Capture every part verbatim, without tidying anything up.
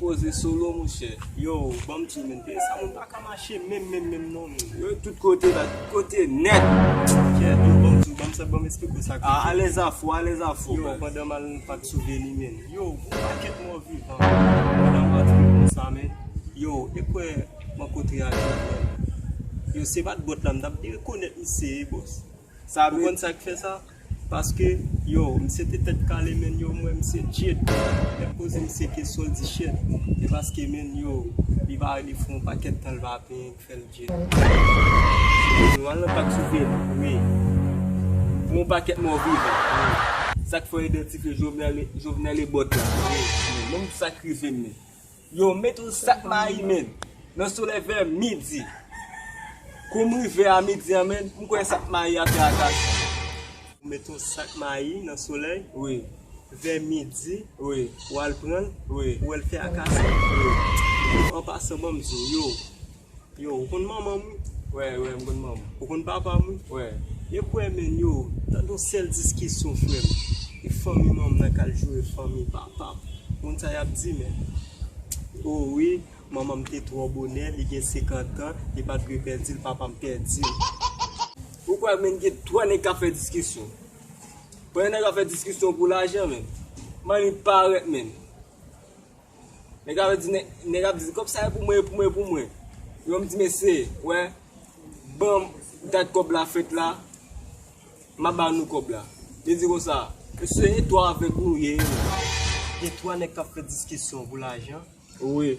Poze solo, monchè. Yo, ban m di w, men, peyi sa moun pa ka mache menm, menm, menm non, men. Yo, tout kote la, tout kote nèt. Kèt, yo, ban m di w, ban m sa, ban m eksplike w sa k rive. Alèz afou, alèz afou. Yo, pandan m al nan Pak Souveni, men. Yo, gon pakèt mò vivan. Pandan m al konsa, men. Yo, e kwè m rankontre ak Jovenel. Yo, se pa t bòt la, m t ap rekonèt misye, bòs. Ou konn sa k fè sa? Paske, yo, misye te tèt kale, men yo, m wè misye djed. Lè m poze misye kesyon, l di shit. E paske, men yo, li pa rele fè yon pakèt tan l pa penyen k fè l djed. Nou al nan Pak Souveni. Wi. Pou yon pakèt mò vivan. Wi. Sa k fè yo idantifye Jovenel, Jovenel e bòt la. Wi. Men menm sa k rive m, men. Yo, m met yon sak mayi, men, nan solèy vè midi. Kou m rive a midi an, men, m kwè sak mayi a fè akase. Ou met yon sak mayi nan solèy. Wi. Vè midi. Wi. Ou al pran l. Wi. Ou wè l fè akase. Wi. An pasan, ban m di w, yo. Yo, ou konn manman m, wi? Wè, wè, m konn manman. Ou konn papa m, wi? Wè. E kwè, men, yo, tande yon sèl diskisyon, frè m. E fanmi manman m nan k al joure fanmi papa m. Moun sa y ap di, men. O wi, manman m te twò bonè, li gen senkant an, li pa t dwe pèdi l, papa m pèdi l. Ou kwè, men, gen twa nèg k ap fè diskisyon. Premye nèg k ap fè diskisyon pou lajan, men. Manmi parèt, men. Nèg ap di, nèg, nèg ap di, kòb sa e pou mwen, e pou mwen, e pou mwen. Yo, m di, mesye, wè, ban m dat kòb la fèt la, m a ba nou kòb la. Li di konsa, mesye, e twa avèg nou ye. Gen twa nèg k ap fè diskisyon pou lajan. Wi.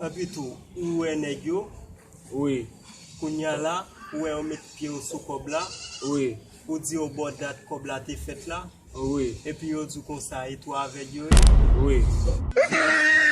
Epi tou, ou wè nèg yo. Wi. Kounye a la, ou wè yo met pye yo sou kòb la. Wi. Ou di yo ba w dat kòb la te fèt la. Wi. Epi yo di w konsa, e twa avèg yo ye. Wi.